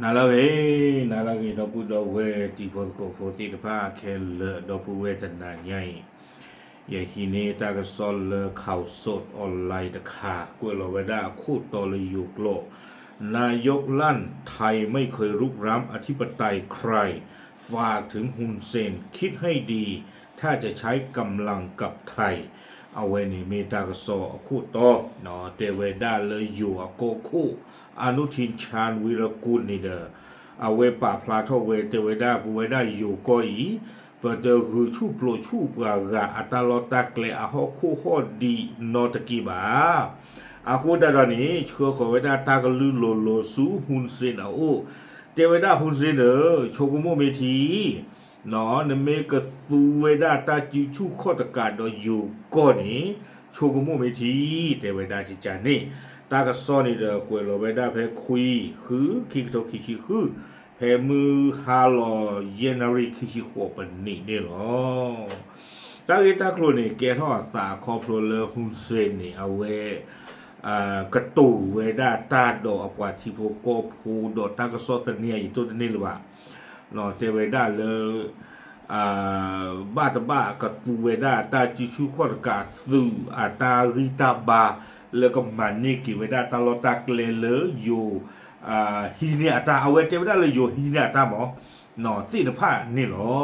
နၤလၢအဂ့ၤ, နၤလၢအဂ့ၤ ဒီပုၢ်ဒီဝဲၢ်တံၤဖိသကိးဖိသ့ၣ်တဖၣ်ခဲလၢာ် ဒီပုၢ်ဝဲၢ်တနၤညါအံၤ, ယဟံးန့ၢ်တၢ်ကစီၣ်လၢ Khaosod Online တခါ ကွဲးလီၤဝဲဒၣ်အခိၣ်တီလၢယိၤကျိာ်, นายกลั่น ไทยไม่เคยรุกรานอธิปไตยใคร ฝากถึงฮุนเซน คิดให้ดี ถ้าจะใช้กำลังกับไทย အဝဲန့ၣ်မ့ၢ်တၢ်ကစီၣ်အခိၣ်တီ, တဲဝဲဒၣ်လၢယိၤအကီၢ်ခိၣ် အနုထင်ချန်ဝီရကူၣ်န့ၣ်ဒီး အဝဲပာ်ဖျါထီၣ်ဝဲ တဲဝဲဒၣ် ပဝဲဒၣ်ယိၤကီၢ်အံၤ ပတဂုာ်ဆူၣ်ပျိးဆူၣ်ပှၤဂၤအတၢ်လီၢ်တၢ်ကျဲအဟီၣ်ခိၣ်ဟီၣ်ဒံးနီတက့ၢ်ဘၣ်. အဃိသတးဒီးန့ၣ် ဆှၢဃီၤဝဲဒၣ်တၢ်ကလုၢ်လိၤလိၤဆူ ဟူစ့ၣ်အအိၣ်, တဲဝဲဒၣ် ဟူစ့ၣ်ဧၢ, ဆိကမိၣ်မ့ၢ်ထံ နမ့ၢ်ကသူဝဲဒၣ်တၢ်စုဆူၣ်ခီၣ်တကးဒီးယိၤကီၢ်န့ၣ် ဆိကမိၣ်မ့ၢ်ထံ, တဲဝဲဒၣ်ကကန့ၣ်. တၢ်ကစီၣ်န့ၣ်ဒီးကွဲးလီၤဝဲဒၣ်ဖဲခွံ ဃု ခံကထိခံဆံဃု, ဖဲမုၢ်ဟါလီၤယဲၢ်နၣ်ရံၣ်ခံဆံဃိးပနံးန့ၣ်လီၤ. တၢ်ဂ့ၢ်တၢ်ကျိၤန့ၣ် ကဲထီၣ်အသးခီဖျိလၢ ဟူစ့ၣ်န့ၣ် အဝဲ ကတိၤဝဲဒၣ်တၢ်ဒီးအပှၤထံဖိကီၢ်ဖိဒီးတၢ်ကစီၣ်သန့အံၤ ယတိၢ်တန့ၢ်လၢၤဘၣ်, တဲဝဲဒၣ်လၢ ဘၣ်တဘၣ်ကသူဝဲဒၣ်တၢ်စုဆူၣ်ခီၣ်တကးသုးအတၢ်ဂံၢ်တၢ်ဘါ လၢကမၤန့ၢ်က့ၤဝဲဒၣ်တၢ်လီၢ်တၢ်ကျဲလၢယိၤ ဟံးန့ၢ်အတၢ်, အဝဲတဲဝဲဒၣ်လၢယိၤဟံးန့ၢ်အတၢ်မး သ့ၣ်တဖၣ်န့ၣ်လီၤ.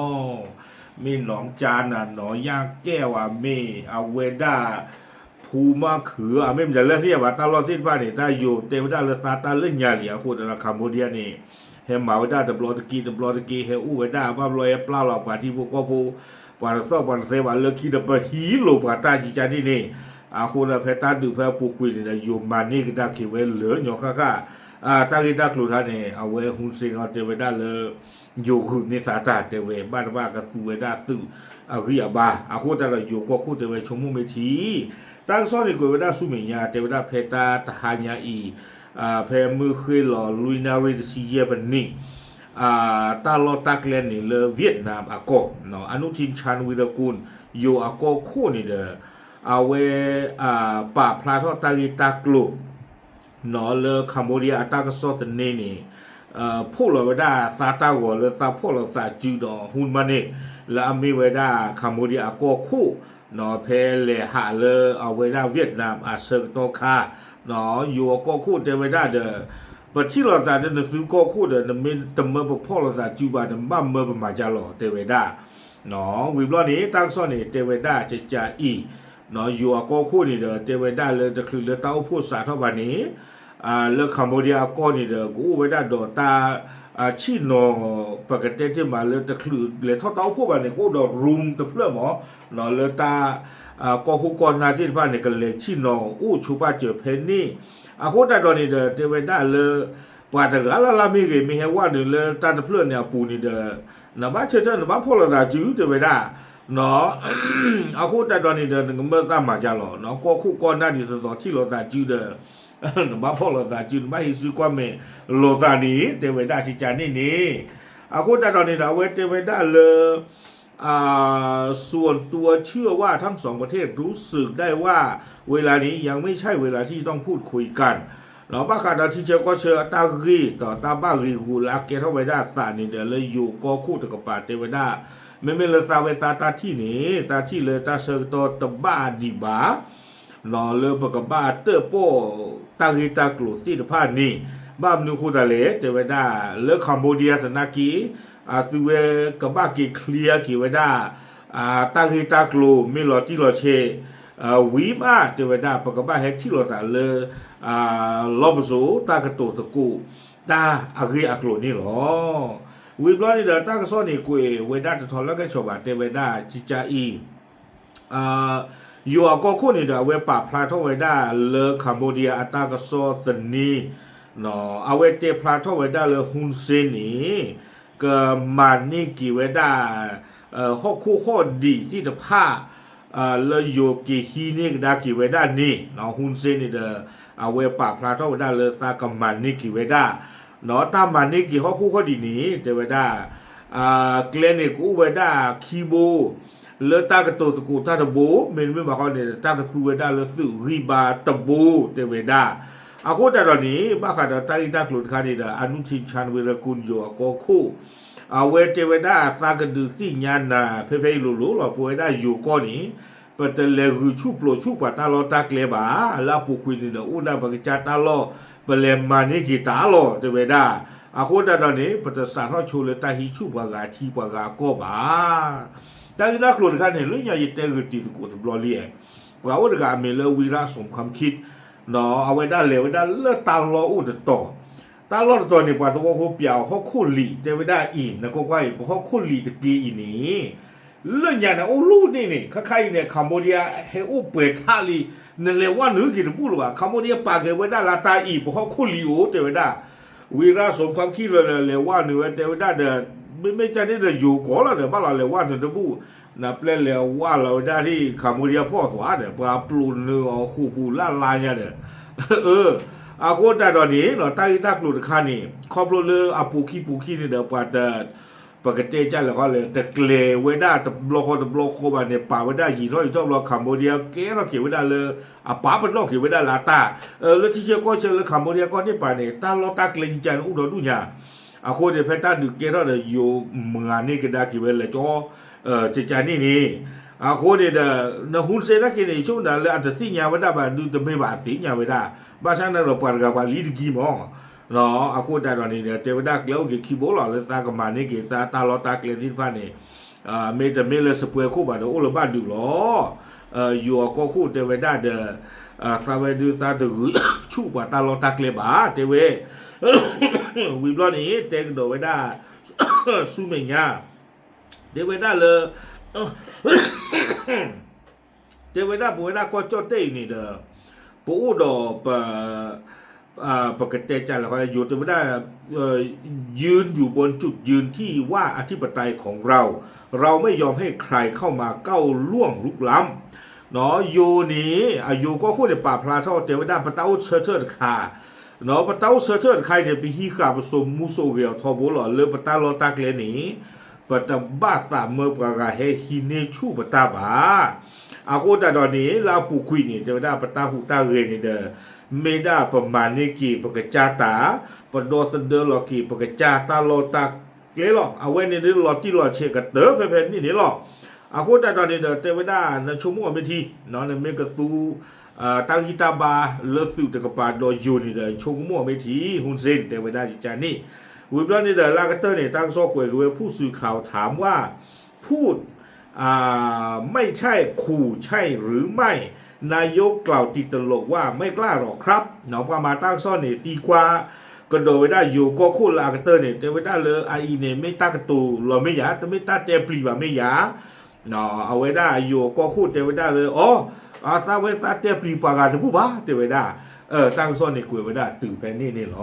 မ့ၢ်နီၢ်ကၠါနၤ နီၢ်ယၣ်ကဲဝဲ မ့ၢ်အဝဲဒၣ် ဖူမၣ်ခုၣ် အမ့ၢ်မတၤလၢသ့ၣ်ညါဘၣ် တၢ်လီၢ်သ့ၣ်တဖၣ်န့ၣ် တၢ်ယိၤတဲဝဲဒၣ်လၢသးတၢ်လၢညါလံ. အဃိသတးဒီး Cambodia န့ၣ် ဟဲမၤဝဲဒၣ်တဘျီတက့ၢ် တဘျီတက့ၢ် ဟဲအိၣ်ဝဲဒၣ် ဘၣ်ဘျီဟဲပျၢ်လီၤပှၤထံဖိကီၢ်ဖိ ပှၤတသီၣ်ပှၤတသဲဘၣ် လၢခံဒီးပဟံးလိာ်ပှၤတၢ်ကကန့ၣ်န့ၣ်, အဃိဒီးဖဲတၢ်ဒုးဖဲအပူၤကွံာ်န့ၣ်ဒီး ယိၤမၤန့ၢ်ကဒါက့ၤဝဲလၢာ်ညီဃၣ်ဃၣ် တၢ်ဂ့ၢ်တၢ်ကျိၤတခါန့ၣ် အဝဲ ဟူစ့ၣ် တဲဝဲဒၣ်လၢ ယိၤဂုာ်န့ၢ်သးတၢ် တဲဝဲ ဘၣ်တဘၣ်ကသူဝဲဒၣ်သုးအဂံၢ်အဘါ အဃိသတးဒီးယိၤကီၢ်ခိၣ်တဲဝဲဆိကမိၣ်မ့ၢ်ထံ. တၢ်ကစီၣ်န့ၣ်ကွဲးဝဲဒၣ်ဆူမဲာ်ညါ တဲဝဲဒၣ်ဖဲတၢ်တဟါညါအံၤ ဖဲမုၢ်ဃ့ၢ်လီၤလွံၢ်နၣ်ရံၣ်တဆံယဲၢ်ပနံး တၢ်လီၢ်တၢ်ကျဲန့ၣ်လၢ Vietnam အကီၢ် အနုထင်ချန်ဝီရကူၣ် ယိၤအကီၢ်ခိၣ်န့ၣ်ဒီး အဝဲ ပာ်ဖျါထီၣ်တၢ်ဂ့ၢ်တၢ်ကျိၤ လၢ Cambodia အတၢ်ကစီၣ်သန့န့ၣ် ဖီၣ်လီၤဝဲဒၣ်သးတၢ်ဂီၤလၢသးဖီၣ်လိာ်သးစုဒီး ဟူမၢ်န့ၣ် လၢအမ့ၢ်ဝဲဒၣ် Cambodia အကီၢ်ခိၣ် ဖဲလဲၤဟးလၢအဝဲဒၣ် Vietnam အဆၢကတီၢ်ခါ ယိၤအကီၢ်ခိၣ်တဲဝဲဒၣ်ဒီး ပထံၣ်လိာ်သးဒီးနသုကီၢ်ခိၣ်ဒီး နမ့ၢ်တမၢပဖီၣ်လိာ်သးစုဘၣ် နဘၣ်မၢပမၤကၢ်လီၤ တဲဝဲဒၣ်. ဝံၤဘျီန့ၣ် တၢ်ကစီၣ်န့ၣ် တဲဝဲဒၣ်ကကအံၤ ယိၤအကီၢ်ခိၣ်န့ၣ်ဒီး တဲဝဲဒၣ်လၢတချုးလၢတၢ်အိၣ်ဖှိၣ်စးထီၣ်ဘၣ်န့ၣ် လၢ Cambodia အကီၢ်န့ၣ်ဒီး ကအိၣ်ဝဲဒၣ်ဒီးတၢ် ဆ့ၣ်နီၤ ပကတဲတ့ၢ်မးလၢတချုးလဲၤထီၣ်တၢ်အိၣ်ဖှိၣ်ဘၣ်န့ၣ် ကအိၣ်ဒီး room တဖျၢၣ်မး လၢတၢ် ကီၢ်ခိၣ်ကီၢ်နၢ်သ့ၣ်တဖၣ်န့ၣ် ကလဲၤဆ့ၣ်နီၤအိၣ်ဆိပာ်စၢၤဖဲန့ၣ် အဃိသတးဒီးန့ၣ်ဒီး တဲဝဲဒၣ်လၢ ပှၤတဂၤလၢ်လၢ်မ့ၢ်ဂ့ၤ မ့ၢ်ဟဲဝဲနုာ်လၢတၢ်တဖျၢၣ်န့ၣ်အပူၤန့ၣ်ဒီး နဘၣ်ဆၢထၢၣ် နဘၣ်ဖီၣ်လိာ်သးစု တဲဝဲဒၣ် အဃိသတးဒီးန့ၣ်ဒီး နကမၢသးမၤကၢ်လီၤ ကီၢ်ခိၣ်ကီၢ်နၢ်ဒ်သိးသိးထံၣ်လိာ်သးစုဒီး နဘၣ်ဖီၣ်လိာ်သးစု နဘၣ်ဟံးစုကွၢ်မဲာ်လိာ်သးန့ၣ် တဲဝဲဒၣ်ကကအံၤန့ၣ်န့ၣ် အဃိသတးဒီးန့ၣ်ဒီး အဝဲတဲဝဲဒၣ်လၢ ส่วนตัวเชื่อว่าทั้งสองประเทศรู้สึกได้ว่า เวลานี้ยังไม่ใช่เวลาที่ต้องพูดคุยกัน ဘၣ်ဃးဒီးထံဆၢကီၢ်ဆၢအတၢ်ဂ့ၢ်ဒီးတၢ်ဘၣ်ဂ့ၤဂူာ်လၢအကဲထီၣ်ဝဲဒၣ်အသးန့ၣ်ဒီး လၢယိၤကီၢ်ခိၣ်တကပၤတဲဝဲဒၣ် မ့မ့ၢ်လၢသးဝဲသးတၢ်ထံၣ်န့ၣ် တၢ်ထံၣ်လၢတၢ်ဆၢကတီၢ်တဘၣ်ဒံးဘၣ် လၢပကဘၣ်တၢၣ်ပီၣ်တၢ်ဂ့ၢ်တၢ်ကျိၤသ့ၣ်တဖၣ်န့ၣ် ဘၣ်မနုၤဃိသတးလဲၣ် တဲဝဲဒၣ် လၢ Cambodia သနာ်က့ အသုဝဲကဘၣ်က့ၤ clear က့ၤဝဲဒၣ် တၢ်ဂ့ၢ်တၢ်ကျိၤမ့ၢ်လီၤတံၢ်လီၤဆဲး ဝံၤမး တဲဝဲဒၣ် ပကဘၣ်ဟဲထံၣ်လိာ်သးလၢ လီၢ်ပစိာ်တၢ်ကတိၤသကိး တၢ်အဂ့ၢ်အကျိၤန့ၣ်လီၤ. ဝံၤဘျီန့ၣ်ဒီး တၢ်ကစီၣ်န့ၣ်ကွဲးဝဲဒၣ်တထီလၢကဆီဘၣ် တဲဝဲဒၣ်ကကအံၤ ယိၤအကီၢ်ခိၣ်န့ၣ်ဒီး အဝဲပာ်ဖျါထီၣ်ဝဲဒၣ်လၢ Cambodia အတၢ်ကစီၣ်သန့ အဝဲတဲဖျါထီၣ်ဝဲဒၣ်လၢ ဟူစ့ၣ်န့ၣ် ကမၤန့ၢ်က့ၤဝဲဒၣ် ဟီၣ်ခိၣ်ဟီၣ်ဒံးသ့ၣ်တဖၣ် လၢယိၤက့ၤဟံးန့ၢ်ကဒါက့ၤဝဲဒၣ်န့ၣ် ဟူစ့ၣ်န့ၣ်ဒီး အဝဲပာ်ဖျါထီၣ်ဝဲဒၣ်လၢသးကမၤန့ၢ်က့ၤဝဲဒၣ် တၢ်မၤန့ၢ်က့ၤဟီၣ်ခိၣ်ဟီၣ်ဒံးန့ၣ် တဲဝဲဒၣ် ကျဲန့ၣ်ကအိၣ်ဝဲဒၣ်ခံဘိ လၢတၢ်ကတိၤသကိးတၢ်တဘိ မ့တမ့ၢ်ဘၣ်ဃီန့ၣ် တၢ်ကသူဝဲဒၣ်လၢသုးဂံၢ်ဘါတဘိ တဲဝဲဒၣ် အဃိသတးဒီးန့ၣ် ဘၣ်ဃးဒီးတၢ်ဂ့ၢ်တၢ်ကျိၤတခါန့ၣ်ဒီး အနုထင်ချန်ဝီရကူၣ် ယိၤအကီၢ်ခိၣ် အဝဲတဲဝဲဒၣ်သးကဒုးသ့ၣ်ညါနၤ ဖဲဖဲအံၤလိၤလိၤလီၤ. ပဝဲဒၣ်ယိၤကီၢ်န့ၣ် ပတလဲၤဂုာ်ဆူၣ်ပျိးဆူၣ်ပှၤတၢ်လီၢ်တၢ်ကျဲဘၣ်. လၢအပူၤကွံာ်န့ၣ်ဒီး အိၣ်ဒၣ်ပကစၢ်တၢ်လီၢ် ပလဲၤမၤန့ၢ်က့ၤတၢ်လီၢ် တဲဝဲဒၣ်. အဃိသတးဒီးန့ၣ် ပတစးထီၣ်ဆိလၢတၢ်ဟံးဆူၣ်ပှၤဂၤထံပှၤဂၤအကီၢ်ဘၣ်. တၢ်ဂ့ၢ်တၢ်ကျိၤတခါန့ၣ် လၢညါယတဲဂုာ်တံၤသကိးတဘျီလံ. ပှၤအိၣ်တဂၤအမံၤလၢ ဝံရၣ် စိန်ခမ်းခ့တ် အဝဲဒၣ်လဲၤဝဲဒၣ်လၢတၢ်လီၢ်အိၣ်တတီၤ, တၢ်လီၢ်တတီၤန့ၣ် ပှၤသဝီဖိပျးအီၤဟီၣ်ခိၣ်လံာ် တဲဝဲဒၣ်အံၤ နကွၢ်ကွၢ်အံၤ ပဟီၣ်ခိၣ်လံာ်တက့ၢ်အံၤန့ၣ် လၢညါန့ၣ် အိၣ်လူၢ်န့ၣ်န့ၣ် ခါခါအံၤန့ၣ် Cambodia ဟဲအိၣ်ပှဲၤထးလံ, နလဲၤဝၢ်နုာ်က့ၤတဘူၣ်လၢၤဘၣ်. Cambodia ပာ်က့ၤဝဲဒၣ်လၢတၢ်အံၤ ပဟီၣ်ခိၣ်လံာ်အိၣ် တဲဝဲဒၣ်. ဝံရၣ် စိန်ခမ်းခ့တ် လၢလဲၤဝၢ်နုာ်ဝဲ တဲဝဲဒၣ်ဒီး မ့မ့ၢ်ကန့ၣ်ဒီးယိၤကီၢ်လီၤဒီး ဘၣ်လီၤလဲၤဝၢ်နုာ်တဘူၣ်, နပျဲလဲၤဝၢ်လီၤဝဲဒၣ်ဒ် Cambodia ဖီၣ်သွါဒီး ပှၤပျိးနုာ်အီၤဃိာ်ပူၤလၢ်လၢ်ညါဒီး အဃိသတးဒီးန့ၣ် တၢ်ဂ့ၢ်တၢ်ကျိၤတခါန့ၣ် ခီဖျိလၢအပူၤခံပူၤခံန့ၣ်ဒီး ပှၤတ ပကတဲကၢ်လဲၣ်ဃီလဲၣ် တကျဲၤဝဲဒၣ်တဘျီဃီတဘျီဃီဘၣ်န့ၣ် ပာ်ဝဲဒၣ်ယံာ်ထီၣ်ယံာ်ထီၣ်ဘျီ Cambodia ကဲထီၣ်က့ၤဝဲဒၣ်လၢ အပာ်ပနီၣ်က့ၤဝဲဒၣ်လၢအတၢ် လၢထံဆၢကီၢ်ဆၢလၢ Cambodia ကီၢ်န့ၣ်ပၤန့ၣ် တၢ်လီၢ်တၢ်ကျဲကကန့ၣ်အိၣ်ဒီးဒူၣ်ညါ, အဃိန့ၣ် ဖဲတၢ်ဒုးကဲထီၣ်ဒီးယိၤမၤန့ၢ်ကဒါက့ၤဝဲလဲၤကၠီ ကကန့ၣ်န့ၣ်, အဃိန့ၣ်ဒီး န Hun Sen နာ်က့န့ၣ် ဆိကမိၣ်လၢအတသ့ၣ်ညါဝဲဒၣ်ဘၣ် ဒုးတမ့ၢ်ဘၣ်အသ့ၣ်ညါဝဲဒၣ်, ဘၣ်ဆၣ်န့ၣ်ဒီးပှၤတဂၤပှၤလံတကံမး အဃိသတးဒီးန့ၣ်ဒီး တဲဝဲဒၣ်ကျဲအိၣ်က့ၤခံဘိလီၤ လၢသးကမၤန့ၢ်က့ၤသးတၢ်လီၢ်တၢ်ကျဲသ့ၣ်တဖၣ်န့ၣ်, မ့တမ့ၢ်လၢစပွဲခိၣ်ဘၣ်ဒီး အိၣ်လၢၤဘၣ်ဒုးလီၤ. ယိၤအကီၢ်ခိၣ်တဲဝဲဒၣ်ဒီး သးဝဲဒုးသးတဂုာ်ဆူၣ်ပှၤတၢ်လီၢ်တၢ်ကျဲဘၣ် တဲဝဲ, ဝံၤဘျီန့ၣ် တဲကဒီးဝဲဒၣ် ဆူမဲာ်ညါ တဲဝဲဒၣ်လၢ တဲဝဲဒၣ်ပဝဲဒၣ်ကီၢ်ကၠီၣ်တဲၣ်အံၤန့ၣ်ဒီး ပအိၣ်ဒီးပ ပကတဲကၢ်လဲၣ်ဃီ ယိၤတဲဝဲဒၣ် ยืนอยู่บนจุดยืนที่ว่าอธิปไตยของเรา เราไม่ยอมให้ใครเข้ามาก้าวล่วงรุกล้ำ ယိၤန့ၣ် အယိၤကီၢ်ခိၣ်န့ၣ် ပာ်ဖျါထီၣ်တဲဝဲဒၣ် ပတၢ်အိၣ်ဆၢထၢၣ်တခါ, ပတၢ်အိၣ်ဆၢထၢၣ်တခါအံၤန့ၣ် ပဟံးဃာ်ပစိာ်မူစိာ်ဂဲၤအီၤထီဘိလီၤ လၢပတၢ်လီၢ်တၢ်ကျဲန့ၣ် ပတဘၣ်သးမၢပှၤဂၤဟဲဟံးန့ၢ်ဆူၣ်ပတၢ်ဘၣ်. အဃိသတးဒီးန့ၣ် လၢအပူၤကွံာ်န့ၣ် တဲဝဲဒၣ်ပတၢ်ဟူးတၢ်ဂဲၤန့ၣ်ဒီး မ့ၢ်ဒၣ်ပမၤန့ၢ်က့ၤပကစၢ်တၢ်, ပဒီသဒၢလီၤက့ၤပကစၢ်တၢ်လီၢ်တၢ်ကျဲလီၤ. အဝဲန့ၣ်ဒ်လီၤတံၢ်လီၤဆဲးကတၢၢ်ဖဲဖဲန့ၣ်န့ၣ်လီၤ. အဃိသတးဒီးန့ၣ်ဒီး တဲဝဲဒၣ် နဆိကမိၣ်အီၤမ့ၢ်ထံ, နမ့ၢ်ကသူ တၢ်ဂံၢ်တၢ်ဘါလၢသုးတကပၤဒီးယိၤန့ၣ်ဒီး ဆိကမိၣ်အီၤမ့ၢ်ထံ Hun Sen တဲဝဲဒၣ်ယကန့ၣ်, ဝံၤဘျီန့ၣ်ဒီး လၢအကတၢၢ်န့ၣ် တၢ်ကစီၣ်ကွဲးက့ၤဝဲ ผู้สื่อข่าวถามว่า พูด ไม่ใช่ขู่ใช่หรือไม่ นายกกล่าวติดตลกว่าไม่กล้าหรอกครับ ပှၤမၤတၢ်ကစီၣ်န့ၣ် သံကွၢ်ကဒီးဝဲဒၣ်ယိၤကီၢ်ခိၣ်လၢအကတၢၢ်န့ၣ် တဲဝဲဒၣ်လၢအအံၤန့ၣ် မ့ၢ်တၢ်ကတိၤလီၤမ့ၢ်ယၤ, တမ့ၢ်တၢ်တဲပျံၤဘၣ်မ့ၢ်ယၤ အဝဲဒၣ်ယိၤကီၢ်ခိၣ်တဲဝဲဒၣ်လၢ အီ သးဝဲသးတဲပျံၤပှၤဂၤတဘူၣ်ဘၣ် တဲဝဲဒၣ်, တၢ်ကစီၣ်န့ၣ်ကွဲးဝဲဒၣ်တုၤဖဲန့ၣ်န့ၣ်လီၤ.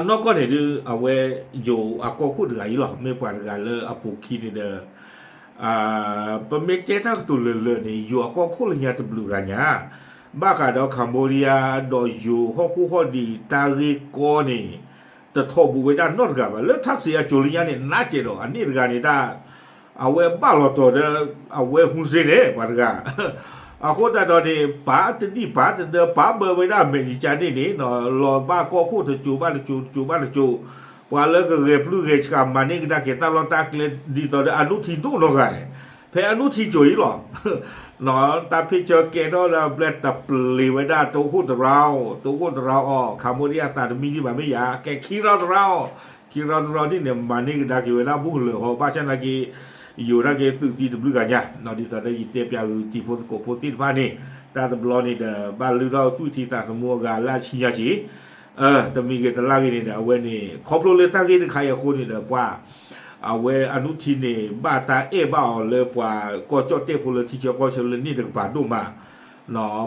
နီၢ်ကီၢ်န့ၣ်ဒုး အဝဲယိၤအကီၢ်ခိၣ်တဂၤအံၤလီၤ မ့ၢ်ပှၤတဂၤလၢအပူၤခံန့ၣ်ဒီး ပမ့ၢ်တဲတၢ်ကတိၤလၢာ်လၢာ်န့ၣ် ယိၤအကီၢ်ခိၣ်လၢညါတဘျုးဂၤညါ, ဘၣ်ဃးဒီး Cambodia ဒီးယိၤဟီၣ်ခိၣ်ဟီၣ်ဒံးတၢ်ဂ့ၢ်ကီန့ၣ် တထီၣ်ဘူးဝဲဒၣ်နီတဂၤဘၣ်. လၢထၣ်စံးအစိၤလၢညါန့ၣ် နာ်ကဲဒီး အန့ၣ်တဂၤန့ၣ်တၢ် အဝဲဘၣ်လီၤတီၤဒီး အဝဲ Hun Sen န့ၣ် ပှၤတဂၤ အဃိသတးဒီးန့ၣ် ပာ်တဒံၣ်ပာ်တဒၢ ပာ်ဘၢဝဲဒၣ်မဲာ်ယကန့ၣ်န့ၣ် လီၤဘၣ်ကီၢ်ခိၣ်တစိၤဘၣ်တစိၤ တစိၤဘၣ်တစိၤ, ပှၤလၢကဂဲၤပျုၢ်ဂဲၤဆှးမၤန့ၢ်ကဒါက့ၤတၢ်လီၢ်တၢ်ကျဲဒ်သိးဒီး အနုထံဒိၣ်နီတဂၤ, ဖဲအနုထံစိၤအံၤလီၤ. တၢ်ဖ့ၣ်ဆၢကဲထီၣ်လၢအဘျဲၣ် တပျ့ၤဝဲဒၣ် တိခိၣ်တရၣ်, တိခိၣ်တရၣ်အီၤ Cambodia သးတမံဒံးဘၣ်မ့ၢ်ယၤ ကဲခံရၣ်တရၣ်အီၤ, ခံရၣ်တရၣ်ဒ်န့ၣ် မၤန့ၢ်ကဒါက့ၤဝဲဒၣ်ဘူးကလၢာ်ဃီ ဘၣ်ဆၣ်နာ်က့ ယိၤနာ်က့သုးသံတဘျုးဂၤညါ ဒ်သိးဒီးယတဲပၠးဂုာ်တံၤဖိသကိးဖိသ့ၣ်တဖၣ်န့ၣ် တၢ်တဘျီန့ၣ်ဒီး ဘၣ်လုၢ်ထီၣ်သွံၣ်ထံသးသမူအဂၤလၢအဆံညါက့ၤ တမံၤဂ့ၤတလါဂ့ၤန့ၣ်ဒီး အဝဲန့ၣ် ခီဖျိလၢတၢ်ဂ့ၢ်တခါအံၤအဃိန့ၣ်ဒီး ပှၤ အဝဲအနုထံန့ၣ် ဘၣ်တၢ်အဲၣ်ဘၣ်အီၤလၢပှၤကီၢ်ကၠီၣ်တဲၣ်ဖိလၢထံဆၢကီၢ်ဆၢလၢန့ၣ်တကပၤဒိၣ်မး,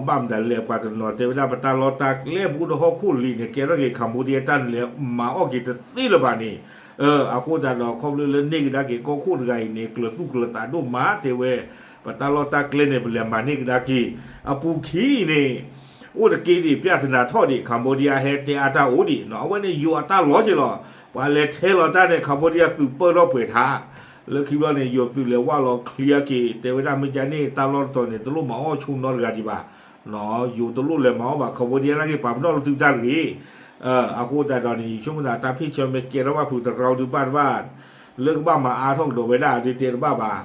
ဘၣ်မတၤလဲၣ် ပှၤတနီၤတဲဝဲဒၣ် ပတၢ်လီၢ်တၢ်ကျဲဘူးဒီးဟီၣ်ခိၣ်လံာ်န့ၣ် ကဲထီၣ်က့ၤ Cambodia တၢ်န့ၣ်လဲၣ် မၤအီၣ်က့ၤတသ့လၢၤဘၣ်န့ၣ်, အဃိသတးဒီး ခီဖျိလၢန့ၢ်ကဒါက့ၤကီၢ်ခိၣ်တဂၤအံၤန့ၣ် ကျၢၤသူၣ်ကျၢၤသးဒိၣ်မး တဲဝဲ, ပတၢ်လီၢ်တၢ်ကျဲန့ၣ် ပလဲၤမၤန့ၢ်ကဒါက့ၤ အပူၤခံအံၤန့ၣ် အိၣ်တက့ၢ်ဒံး ပြဿနာထီၣ်ဒံး Cambodia ဟဲတဲအါတၢ်အိၣ်ဒံး အဝဲန့ၣ် ယိၤအတၢ်လီၤက့ၤလီၤ. ပှၤလဲၤထဲလီၤတၢ်န့ၣ် Cambodia သုးပၢၢ်ထီၣ်ပှဲၤထါ, လၢခံဘျီန့ၣ် ယိၤသုးလဲၤဝၢ်လီၤချ့က့ၤ တဲဝဲဒၣ်မ့ၢ်ကန့ၣ် တၢ်လီၢ်တတီၤန့ၣ် တလိၣ်မၤအီၣ်ဆိနီတဂၤဒံးဘၣ်. ယိၤတလိၣ်လဲၤမၤအီၣ်ဘၣ် Cambodia နာ်က့ ပာ်ပနီၣ်လၢသုတၢ်တဂ့ၤ. အဃိသတးဒီးန့ၣ် ယဆိကမိၣ်သးတၢ်ဖ့ၣ်ဆၢမ့ၢ်ကဲထီၣ်ဘၣ်ဖုးတရၢဒုးဘၣ်တဘၣ် လၢကဘၣ်မၤအါထီၣ်ကဒီးဝဲဒၣ်ဒုးတဲတဘၣ်ဘၣ်.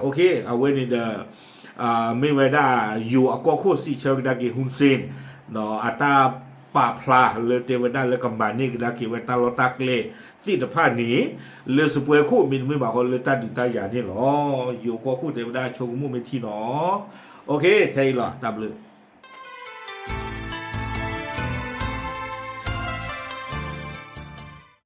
အဝဲန့ၣ်ဒီး မ့ၢ်ဝဲဒၣ်ယိၤအကီၢ်ခိၣ်စံးဆၢကဒါက့ၤ Hun Sen အတၢ်ပာ်ဖျါလၢတဲဝဲဒၣ်လၢကမၤန့ၢ်ကဒါက့ၤဝဲတၢ်လီၢ်တၢ်ကျဲသ့ၣ်တဖၣ်န့ၣ် လၢစပွဲခိၣ်မ့တမ့ၢ်ဘၣ်ဃီလၢတၢ်ဒုးတၢ်ယၤန့ၣ်လီၤ. ယိၤကီၢ်ခိၣ်တဲဝဲဒၣ်ဆိကမိၣ်မ့ၢ်ထံနီၤ. ထဲအံၤလီၤ တၢ်ဘျုး